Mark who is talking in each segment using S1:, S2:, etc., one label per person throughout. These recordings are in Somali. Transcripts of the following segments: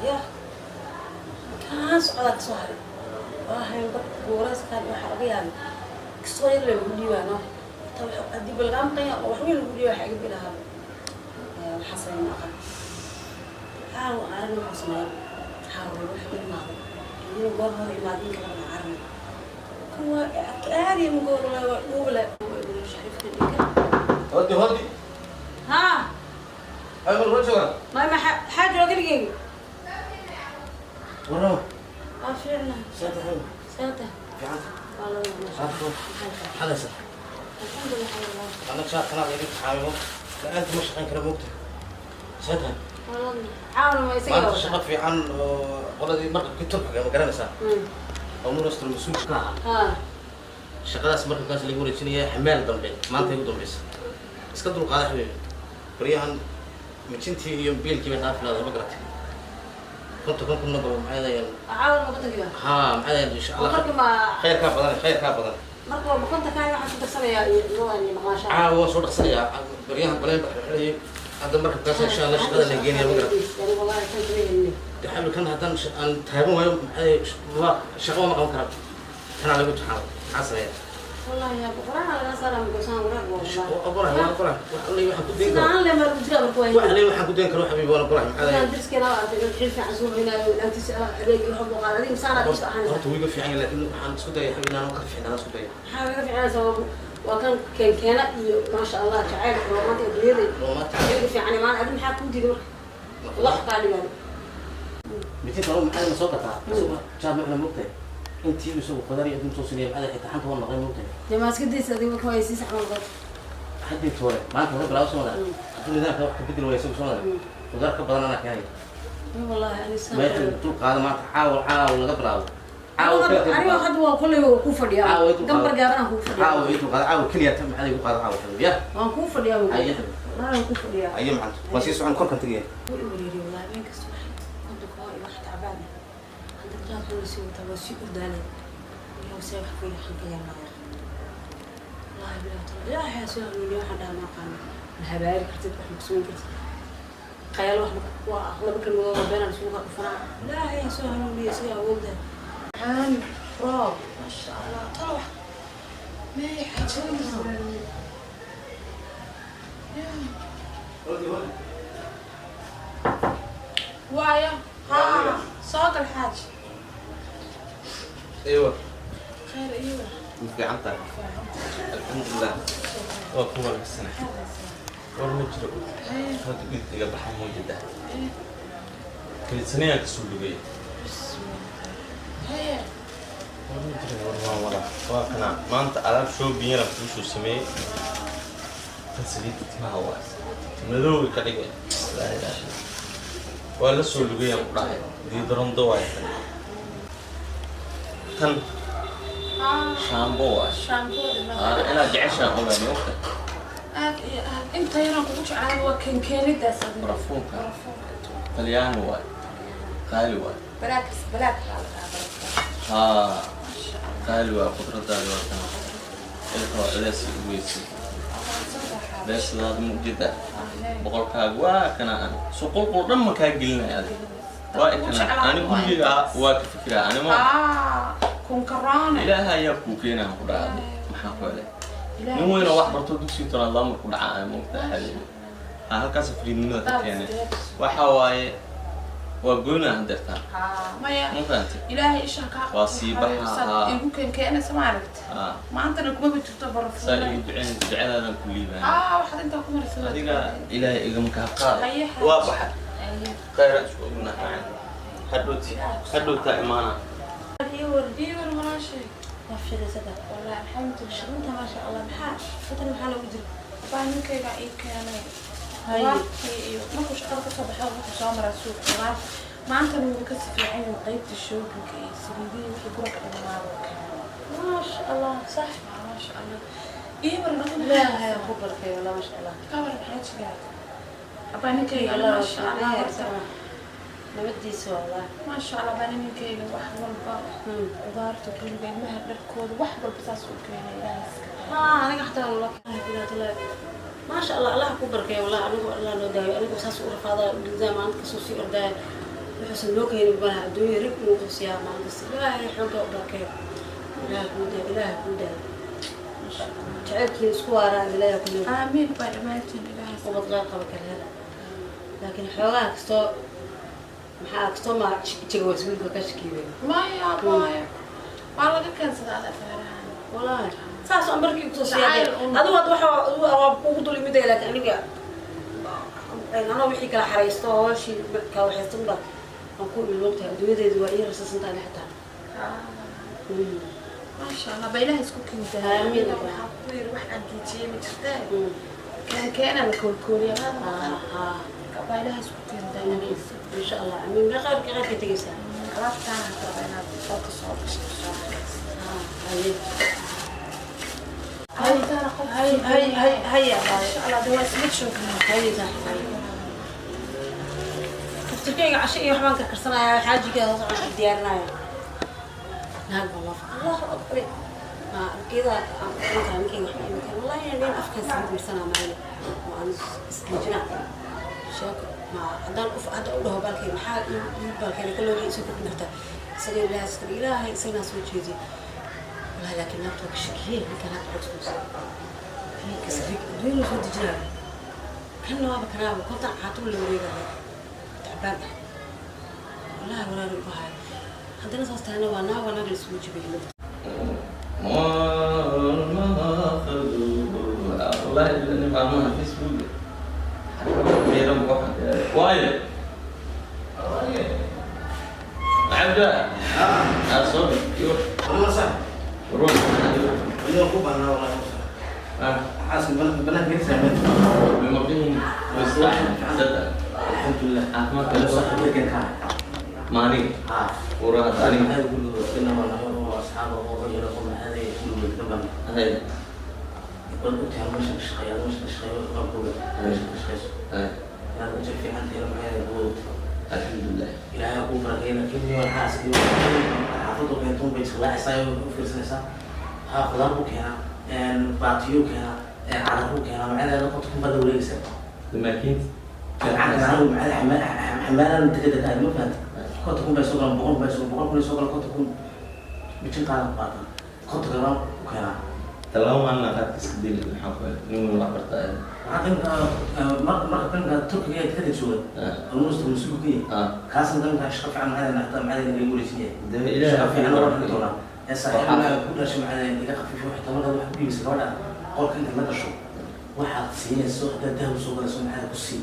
S1: Ya kaan socdaa kasoo haray waahay guurayskaan. Waxaa oga yaabay kastoo yar lagu dhiibaa no ta haddii balgaa maqan oo wax weyn lagu dhiiba, waxaa iga bilahaa. Waxaa sameyn ma aqan. Caawa aragna wuxuu sameeya. Caawa wuxuu imaaday inuu goor hore imaado, in kalena aragna kuwa aadi magoorle waa dhuuble shariifka dhinka.
S2: Hodi, hodi.
S1: Haa.
S2: Ay, mar joogaa.
S1: Ma xaa jooga keligeyga?
S2: Warrama.
S1: Waa fiicna.
S2: Saanta xabiib.
S1: Saata.
S2: Fiican.
S1: Waa laba.
S2: Caafimaad. Maxaad?
S1: Alxamdulilah wallah.
S2: Anag shaaqana iga taxaamimo. La-aanta ma shaqayn kara, moogta. Saanta.
S1: Caawna ma isaga?
S2: Maanta shaqo fiican oo qoladii markabkii Turkiga, ma garanaysaa? Oo minister mas-uulka ka ahaa. Shaqadaas markabkaas lagu wareejinaya xamaal dambe maanta igu dambaysa. Iska dulqaada, xabiibi. Baryahan mijintii iyo biilkii bay dhaafi lahayd, ma garatay? 50 kunna bal maxay dayeen?
S1: Caawna ma ku tagiba?
S2: Haa, maxay dayeen, insha Allah.
S1: Marka ma
S2: Khayrkaa badan, khayrkaa badan.
S1: Marka waa konta kaa waxaan ku darsanayaa iyo iyo maqnaashaha.
S2: Caawa waan soo dhaqsanayaa. Baryahan baleen baa xirxirayay. Hadda markabkaas insha Allah shaqada la geenaya, ma garatay?
S1: Wallahi kan kuma helin.
S2: De xabiib, kan haddaan aan taagan waayo, maxay ma shaqo ma qaban karaa. Tanaa lagu taxaamo, maxaa sameeya?
S1: Wallahi ya boqoraan laga saaraa mugosaan waraaq wallahi.
S2: Waa ogolahay, waan ogolahay. Wax alle waxaan ku dayn
S1: sida
S2: karo.
S1: Aan le mar jira marka waa
S2: Wax alle waxaan ku dayn karo, xabiib, waan ogolahay. Maxaa
S1: sidaan
S2: dayan?
S1: Dariskeena waa aragtay xil fiican soo hinayo laantiisa adeeg iyo wax buu qaaday. Adiga misaana isu ahaanaysa.
S2: Horta wuu iga fiican yahay, laakiin waxaan isku dayay, xabiib, inaan ka fiicnaan isku dayay.
S1: Maxaa kaga fiicanaysaa? Waa kan keenkeena iyo maasha Allah jacaylka romaanka adduunyada.
S2: Romaanka.
S1: Iga fiican imaan. Adi maxaa kuu diiday marka wax kaa dhigaan?
S2: Mijinta hore maxaa soo gataa? Isagu jaad macna, moogtahay, intii isagu qudaar iyo adduun soo sinaya, maxaa xitaa xanta waa noqday, moogtahay?
S1: Dee maa iska daysa adiga marka waa sii saxman dad.
S2: Haddii toore maanta laga bilaabo soo wada, hadduu nidaamka wax ka bedeli waayo isagu soo wada, qudaar ka badan anaa keenaya.
S1: Wallahi ani saan
S2: Meesha dul qaada maanta, caawa, caawa laga bilaabo, caawa keliya ka
S1: aniga
S2: dul qaado.
S1: Hadda waa kolley waa kuu fadhiyaa.
S2: Caawa dul qaado.
S1: Gambar gaaban aan kuu
S2: Caawa
S1: fadhiyaa.
S2: ii dul qaado, caawa keliya ta maxaa igu qaado caawa, xabiib, ya.
S1: Waan kuu fadhiyaa.
S2: Haye, xabiib.
S1: Wallahi waan kuu fadhiyaa.
S2: Aye, macanta, waan sii socon, korkan tegaya.
S1: Wuu i wareeriyey wallahi. Habeen kasta waxay konta ka hor iyo wax tacbaan ah. Hadda jaadka la sii wataa, waa sii ordaalay iyo see wax ku yidhi waxaan ka yeelnaya. Wallahi bilahi taala Ilaahay haa soo hanuuniyo. Waxaan dhaha ma aqaano. Ma habaari kartid, wax ma kusugan kartid, khayal wax waa laba kelmadood oo beenaan isugu kaa dhufanaa. Ilaahay haa soo hanuuniyo isaga awoodda.
S3: Aan roob, maasha Allah, talo wax may xajin.
S2: Hodi, hodi.
S3: Waayo haa, soo gal, xaaj.
S2: Aywa.
S3: Khayr iyo
S2: Ma fiican tahay? Alxamdulilah, waa ku wanaagsana. War ma jiro. Hadda dhidid iga baxa muujada kalisanayaan kasoo lugay.
S3: Haye.
S4: War ma jiro, war waan wada. Waa kana maanta alaab shopping yara kuu soo sameeyey. Tan saliidda timaha waa madowga ka dhigay. Laa ilaaha illa. Waa la soo lugayaan ku dhahay, diidarondo waay tan. Tan shampoo waay.
S3: Shampoo.
S4: Aa, inaad jeceshaa ogaani ogta.
S3: Aad iyo aad, inta yaraan kugu jeclahay waa keenkeenidaas adiga.
S4: Barafuunka.
S3: Barafuunka.
S4: Talyaani waay, qaali waay.
S3: Balaak balaak baa la dhahaa barafuunka.
S4: Haa.
S3: Maasha Allah.
S4: Qaali waay. Qudradaadi waa tan, ilka waa culeys u weysay. Beesadaada ma ujeedaa? Boqolkaaga waa kana. Ani suqulqul dhan ma kaa gelinaya adig. Waa ikana ani guriga waa ka fikiraa ani ma.
S3: Aa, kunkaraane.
S4: Ilaaha ayaa kuu keenaya ku dhacday, maxaa ku helay nin weyn oo wax barto dugsiga tobnaad laba mar ku dhacaa ay moogtaa, xabiibi. Ha, halkaas fariidnimada ka keenay waxa waaye waa goynaa hadeertaan.
S3: Haa, maya.
S4: Ma fahantay?
S3: Ilaahay isha kaa.
S4: Waa sii baxa, haa.
S3: Igu keenkeenaysa ma aragti?
S4: Haa.
S3: Maantana kumaba jirto
S4: Saa
S3: barafuune.
S4: Igu duceyn, ducadaadan ku liibaan.
S3: Aa, waxaad intaa ku maraysa waa
S4: Adiga
S3: ducada.
S4: Ilaahay igama kaa qaad.
S3: Haye, xaaji.
S4: Waa baxay.
S3: Haye.
S4: Khayra isku ognaa macaan. Hadhowti hadhowtaa imaana.
S3: Ii war, walaashay.
S1: Waa fiirsada.
S3: Wallahi alxamdulillah.
S1: Shaqinta maasha Allah. Maxaa fatan, maxaa loogu jira?
S3: Baa ninkayga ii keenay.
S1: Haye.
S3: Qudaartii iyo markuu shaqada kasoo baxo wuxuu soo maraa suuq qudaar. Maantana wuu kasii fiican yahay qaybta shoppingka iyo saliidihii wixii guriga ka dhamaado keenay.
S1: Maasha Allah, sax.
S3: Maasha Allah. Ii war adiga.
S1: Ilaahay ha ku barkeeyo wallah, maasha Allah.
S3: Ka war xaajigaada? Abaa ninkayga
S1: Allah.
S3: Maasha Allah horta.
S1: Nabadiisa wallah.
S3: Maasha Allah, baa ninkayga wax walba, qudaarta guriga, ilmaha dharkooda, wax walba saas u keenay. Ilaahay iska.
S1: ها aniga xataa wallah bilaatala, maasha Allah, Allah ku barkeeyo wallah. Anigu Allah noo daayo. Anigu saas u rafaadaya, u dhintaa, maalinta kasoo sii ordaya. Wuxuusan loo keenin malaha adduunya rig inuu qusiyaa maalin kasta. Ilaahay xoogga u barkeeyo. Ilaahay kuu daa, Ilaahay kuu daa. Jacaylkiina isku waaraa Ilaahay ku leeyahay.
S3: Aamiin baa dhammaantiin Ilaahay.
S1: Ubad qeyr qaba kala hela. Laakiin xoogaha kastoo maxaa kastoo ma jiga waswiilka ka shakiibay.
S3: Maya, maya, waa laga keensadaa ada feerahan.
S1: Wallaahi saas aan barkii kusoo siyaabay.
S3: Jacayl un.
S1: Adigu hadda waxa waa kugu dul imid, laakiin aniga anoo wixii kala xaraysto oo hooshii kala waxaysan ba aan ku imid, moogtahay, adduunyadeedu waa ii rasasantahay xitaa.
S3: Maasha Allah, ba Ilaah isku keentaa.
S1: Aamiin.
S3: Waxaa ku yiri wax aan joojiyey ma jirtee. Keen keena la koolkooliya maada maqan. Baa Ilaah isku keentaa.
S1: Insha Allah, amiin. Meeqa qaybka tegeysaa?
S3: Alaabtaan raba inaad qolka soo gasho, soo xarayso.
S1: Haye.
S3: Alaabtaana qolka.
S1: Hay hay hay haya.
S3: Insha Allah, de waa isla joognaa.
S1: Haye saaxiib, haye. Kaftirkeyga casho iyo waxbaan karkarsanayaa, xaajigeeda soo socon diyaarinaya. Naag baa loo Allahu akbar. Ma geeda aan ku tahay ninkeyga waxba ima keen. Wallahi nin afkaan saliid marsanaa maayo. Waan isdejinaa. Sheeko ma haddaan uf hadda u dhaho baalkay maxaa ii baalkayna ka looga isoo kordhin kartaa. Isaga Ilaahay iska Ilaahay isagana soo jeediye. Wallahi laakiin naagta waa ka shakiyey ninkan hadda codkiisa. Ninka sariig adduunyada soo dejinaayo. Kanna waaba kanaaba kontan caato la wareegaya. Tacbaan ah. Wallahi walaal u bahay. Haddana saas tahayna waa naag, waa naag la isugu jibiyey.
S4: Wallahi ilaa maalmaha Facebook meelan waxaan waayo cabda aa soo yo.
S2: والله صح.
S4: Warwan.
S2: والله ku baahnaa wallahi.
S4: Ah.
S2: Xaaska banaanka ka saameyn.
S4: Bimaqin wasada.
S2: Alxamdulillah.
S4: Caafimaadka.
S2: Wala sax degan ka.
S4: Maani.
S2: Ha.
S4: Waraha ani.
S2: Aad guriga iska ma laha oo asxaab oo rajul oo maxay guriga ka baan.
S4: Hay.
S2: Wal ogtahay meesha ka shaqeeyo, meesha ka shaqeeyo qalbigooda meesha ka shaqeyso.
S4: Hay.
S2: Inaad u fiican tahay maxay buu.
S4: Alxamdulillah.
S2: Ilaahay ku barakeeyo, laakiin iyo xaaska iyo xaafadu keento bay islaacaysaa oo u fiirsanaysaa. Ha, khudaar buu keenaa, baatiyo keenaa, carar buu keenaa, macnaheeda qofka kun baad wareegaysaa.
S4: Laakiin
S2: xamaalan tikada ma fahanta, 50,000 bay soo galaan, 100 bay soo 100,000 soo galaan, 50,000 mijin qaadan qaatan, 50 galaan u keenaa.
S4: Talaabo maalin qaadka iska dili, maxaa ku nin weyn wax bartaa.
S2: Waxaa danka marka danka Turkiga ee tikada jooga almusta mas-uul ka yahay kaasna danka shaqo fiican maxaa hataa maxaa laga wareejin yahay.
S4: Dee Ilaahay
S2: shaqo fiican oo dhan doonaa ee saaxiibna ku dhashay maxaa iga khafiifo xitaa markaad wax ku iibisa gabadha qolka inta la gasho waxaad siinayso, haddaad dahab soo galayso maxaa ku sii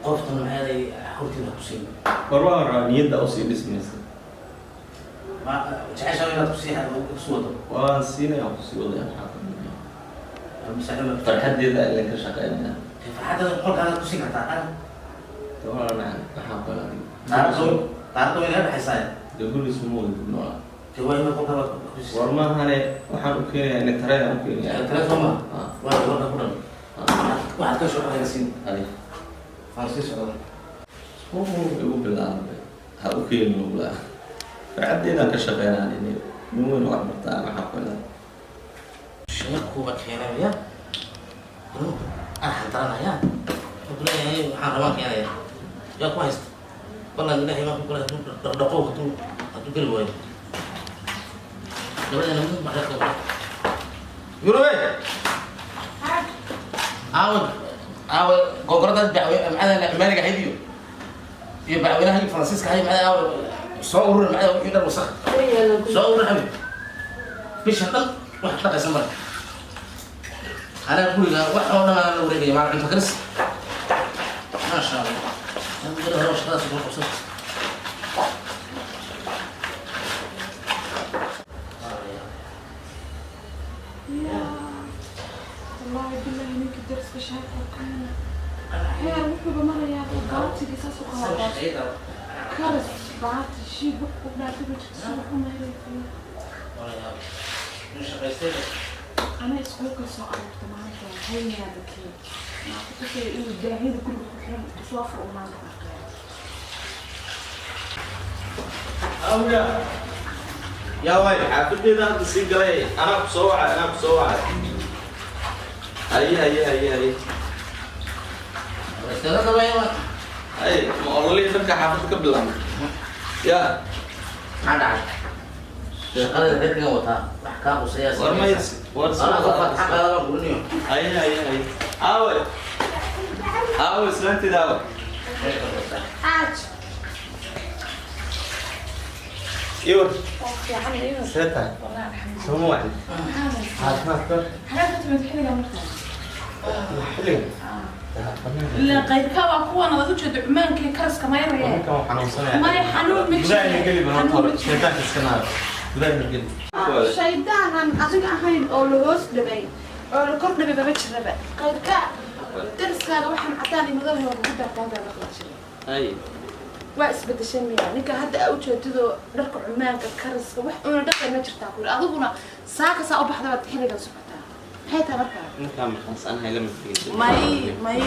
S2: qoftan maxaa horteeda ku siin.
S4: War waan rabaa niyadda usii dhismaysa.
S2: Ma jeceshaa inaad kusii kusii wado?
S4: Waan siinaya, waan kusii wadaya, maxaa ku
S2: masaaxiib
S4: farxaddeeda ilan ka shaqeynaya.
S2: Farxadda qolkaadaad kusii kartaa ana.
S4: Tawaana maxaa ku
S2: taarado taarado way naga dhexaysaa.
S4: Dee gurigiisa ma wada noolaa.
S2: Dee waa inaad qolkaadaad kusii.
S4: War maahane, waxaan u keenayaa inay tareen u keenayaa.
S2: Tare soo ma waa warka ku dhan waxaad ka soo xayga siin.
S4: Adi.
S2: Waan sii socda.
S4: Igu bilaabay ha u keenin ulaa farxaddeedaan ka shaqeynaa, nin nin weyn wax bartaa, maxaa ku helaa.
S2: Sheekuba keenaya aan xantaranaya, wuxuu leeyahay waxaan rabaan keenaya, yaa ku haysta ballan Ilaahay baan ku galay dhaqdhaqow hadduu geli waayo labadeena mid baa reerka. Yurube, aawe aawe gogoradaas bacwe macada Amaaliga ahayd iyo bacweynaha iyo Faransiiska ahayd macada, aawe? Soo urur macada wixii dhan wasakh soo urur xabib. Bishan dhan wax dhaqaysa male, anaa guriga wax oo dhan aan la wareegaya maal cunto karis, maasha Allah. Gari hore shaqadaas kula qabsan.
S3: Ya wallahi billahi ninka dariska shaaka keena heer wuxuuba marayaa uu gaabtiga saas u qabaa, karis baati shiid wax ku dhaafay ma jirto, subax u meeraysiyo. Ana iskuulka soo aroorta maanta haweenyaa bakeen maa ku tusaya inuu daahida guriga ku xiran soo furo maanta dhaqeeyo.
S4: Awga yaa waay, xaafadeeda hadda sii galay, anaa ku soo wacay, anaa ku soo wacay. Haye haye haye haye. Hay, ma ololihii dhanka xaafadda ka bilaabmay? Ya.
S2: Maxaa dhacay? Shaqada reerkan wataa wax kaa quseeyaa.
S4: War ma war.
S2: Anaa ku fatxa qaadaan gurniyo.
S4: Haye haye haye, aawe aawe islaanteeda aawe?
S3: Xaaj.
S4: Iwar.
S3: Waa fiican iyo.
S4: See tahay?
S3: Wallahi alxamdulillah.
S4: Sooma wacni? Caafimaadka?
S3: Xagee ka timid xilligan markaa?
S4: Xilligan?
S3: Ilaa qaybka waa kuwan aad u jeedo cumaankii karaska mayraya.
S4: Ninkan waa xanuunsanaya.
S3: Maya, xanuun ma jiro.
S4: Gudaha ina geli bal horta
S3: Xanuun
S4: hore.
S3: ma jiro.
S4: Shaydaanka iska naar. Gudaha ina geli.
S3: Shaydaanan adiga ahayn oo la hoos dhabay oo la kor dhabay baba jiraba. Qaybka dariskaaga waxaan cadaan iyo madow waa lagu daaqoon baa maqli jiray.
S4: Hay.
S3: Waa isbedeshay miya? Ninka hadda aa ujeedado dharka cumaanka karaska wax una dhaqay ma jirtaa kuri, adiguna saaka saa u baxda baad xilligan socotaa, maxay tahay markaa?
S4: Ninkaan markaas aan hayla ma tegin.
S3: May,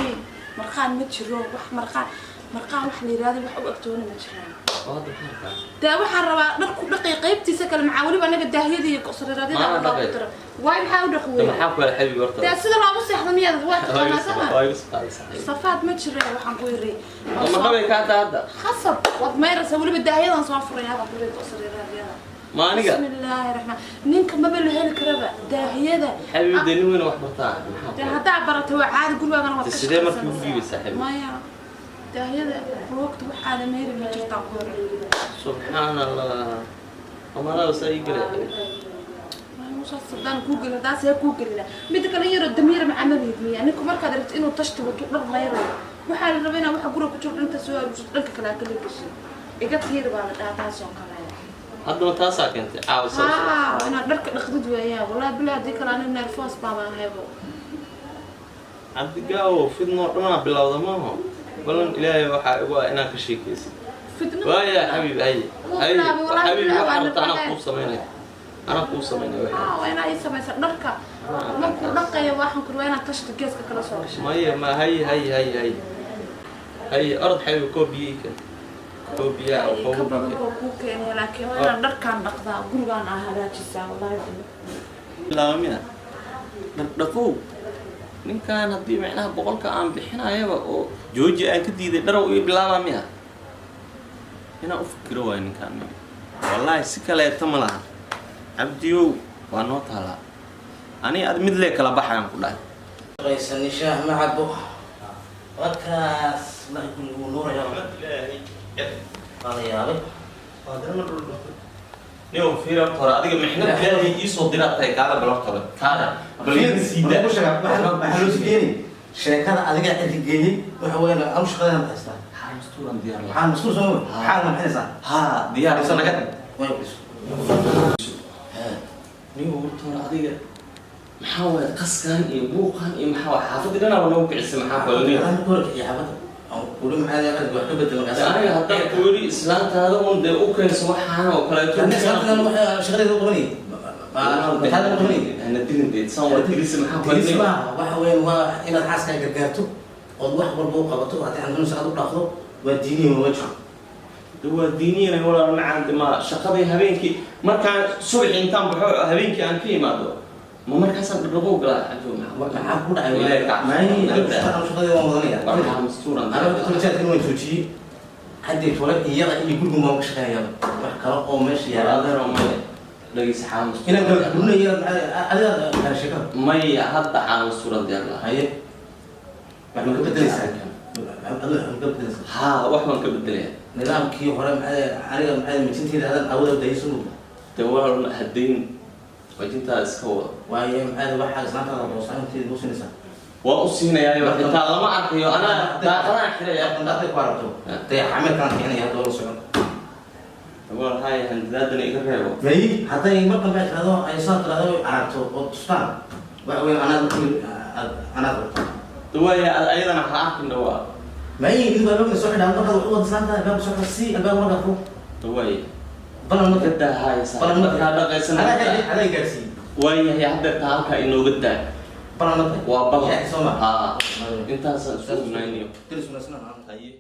S3: marqaan ma jiro, wax marqaan marqaan wax la yiraahdo wax u agtoona ma jiraan.
S4: Oo hadda maxaa rabtaa?
S3: Dee waxaan rabaa dharku dhaqay qaybtiisa kale macaa weliba anaga daahyada iyo go'sariradyada
S4: Maana
S3: loogu
S4: dhaqay.
S3: daro. Waay, maxaa u dhaqi
S4: De
S3: weyn?
S4: maxaa ku helay xabiib horta?
S3: Dee sida loogu seexdo miyaad waa taqaanaa sama?
S4: Waa igu saqaadaysaa xabiib.
S3: Safaad ma jire, waxaan ku yiri.
S4: Oo ma qabay ka hadda hadda?
S3: Khasab waad mayraysaa, weliba daahyadan soo furaya baa kule go'sariradyada.
S4: Ma aniga?
S3: Bismillaahi raxmaan, ninka maba la heli karaba daahyada.
S4: Xabiib, dee nin weyn wax bartaa. Maxaa ku
S3: Dee
S4: helay?
S3: Haddaa baratay waa caadi, gurigaagana waad
S4: Dee
S3: ka
S4: sidee markii ugu
S3: shaqaysanaysaa.
S4: dhiibaysaa xabiib?
S3: Maya, daahyada roogta waxaana meyri ma jirtaa ku yiri.
S4: Subxaan Allah. Amadaa saa ii galay xabiib.
S3: Sadaan kuu gelin haddaa see kuu gelina. Mida kale yaroo damiir macamaleed miya ninku markaad rabto inuu tashti wato dhar mayrayo, waxaa la rabaa inaa waxa guriga ku jiro dhanka soo aruursato, dhanka kale aa kala gashay, iga tiir baa la dhahaa taasoo kale.
S4: Haddaba taasaa keentay caawa soo.
S3: Haa, inaad dharka dhaqdid weeyaan, wallahi bilaa haddii kale ani nervous baa ahaybo.
S4: Cabdigaawo, fidnoo dhanaa bilowda maaho. Balan Ilaahay waxaa igu ah inaan ka sheekaysid.
S3: Fitno.
S4: Waaya xabiib, haye.
S3: Wuu
S4: Haye.
S3: bilaabay, wallahi
S4: xabiib
S3: bilaabay,
S4: waxaa rabta anaa
S3: waa
S4: kuu samaynaya. Anaa kuu samaynaya waxa.
S3: Haa, waa inaa ii samaysa dharka markuu dhaqayo, waxaan kuri waa inaad tashta geeska kala soo gashay.
S4: Maya, ma haye haye haye haye. Haye, orod xabiib, koob biyo ii keen. Koob biyo ah oo
S3: ka
S4: qabow
S3: badan
S4: ii keen.
S3: Baa kuu keenaya, laakiin waa inaad dharkaan dhaqdaa, gurigaan aa hagaajisaa, wallahi bilahi.
S4: Bilaaba miya? Dhaqdhaqow. Ninkan haddii macnaha 100-ka aan bixinayaba oo jooji aan ka diiday, dharow ii bilaabaa miya? Inaan u fikiro waayo ninkaan miya. Wallaahi si kaleeto ma laha. Cabdiyow, waa noo taalaa. Ani ad mid lee kala baxayaan ku dhahay.
S2: Shaqaysani shaah ma cabo. Warkaas markii uu nuurayo waa la yaabay.
S4: Niyow fiira horta hore, adiga mixnad Ilaahay ii soo diraad tahay, kaala bal horta hore. Kaala. Bal iga sii daa.
S2: Maxaa loo sigeeni? Sheekada adiga xilli geeyey waxa weeyaan anu shaqadana haystaa.
S4: Xaal mastuuran diyaar la.
S2: Maxaa mas'uul soo maxaa ma bixinaysaa?
S4: Haa, diyaar isa naga.
S2: Way biso.
S4: Niyow horta hore adiga maxaa waaye qaskan iyo buuqan iyo maxaa waaye xaafadii dhanaaba noogu kicisay, maxaa kale niyow?
S2: Aan ku kiciya xaafadda. Uli maxaa leeyahay wax ka bedel markaas.
S4: Aniga haddaan ku yidhi islaantaada un dee u keenso waxaan oo kaleeto.
S2: Islaantaada waxa shaqadeeda u qabanayay. Maxaa u qabanayay?
S4: Hana dilin dee, saan waa dilisa, maxaa kale
S2: Dilis
S4: niyow?
S2: maaha, waxa weeyaan waa inaad xaaskaaga gargaarto ood wax walba u qabato, haddii xanuunsan aad u dhaqdo, waa diiniyan waa waajib.
S4: De waa diiniyan walaal macaan, de ma shaqadii habeenkii markaan subaxii intaan baxo habeenkii aan ka imaado, ma markaasaan dhaqdhaqow galaa cabdo?
S2: Maxaa ku dhacay?
S4: Ilaahay ka
S2: Maay, anigu shaqadeeda waan wadanaya.
S4: Waxaa mastuuran.
S2: Anigu toljaadkan waan joojiyey. Haddii tole iyada iyo gurigan waan ka shaqeynayaa. Wax kale oo meesha yaala.
S4: Adeero maya, dhageysa, xaal mastuuran.
S2: Inaan kala gurinayo adiga kala sheekada.
S4: Maya, hadda xaal mastuuran diyaar lahaa.
S2: Haye. Wax ma ka bedelaysaa? Adiga wax ma ka bedelaysaa?
S4: Haa, wax baan ka bedelaya.
S2: Nidaamkii hore maxaa aniga maxaa mijinteeda hadan awada dayso?
S4: Dee walaal hadayn wajintaa iska wada.
S2: Waayo maxaa waxaa islaantaada boosaanteeda u sinaysaa?
S4: Waa u siinayaayo, xitaa lama arkayo, anaa daaqadaan xiraya.
S2: Hadday ku aragto dayaxameedkaan keenaya hadda waa la socon.
S4: Walaal haya, handadaadana iga reebo.
S2: May, hadday mar dambe tirahdo ay saa tirahdo aragto oo tustaan, waxa weeyaan anaad anaad rabto.
S4: De waaya, ayadana ha arkin dhawaa.
S2: May, idinku albaabka soo xidhaa markaad wax u wada islaantaada, albaabka soo xidha si albaabka markaad furo.
S4: De waaya.
S2: Balan marka.
S4: Gadaa haya saaxiib.
S2: Balan marka.
S4: Markaa dhaqaysana.
S2: Adaa gaarsiiyey.
S4: Waayahay, haddeerta halkaa inooga daa.
S2: Balan marka.
S4: Waa balan.
S2: Soo ma?
S4: Haa, intaasaan isku gunaynayo.
S2: Diris wanaagsan.
S4: Haye.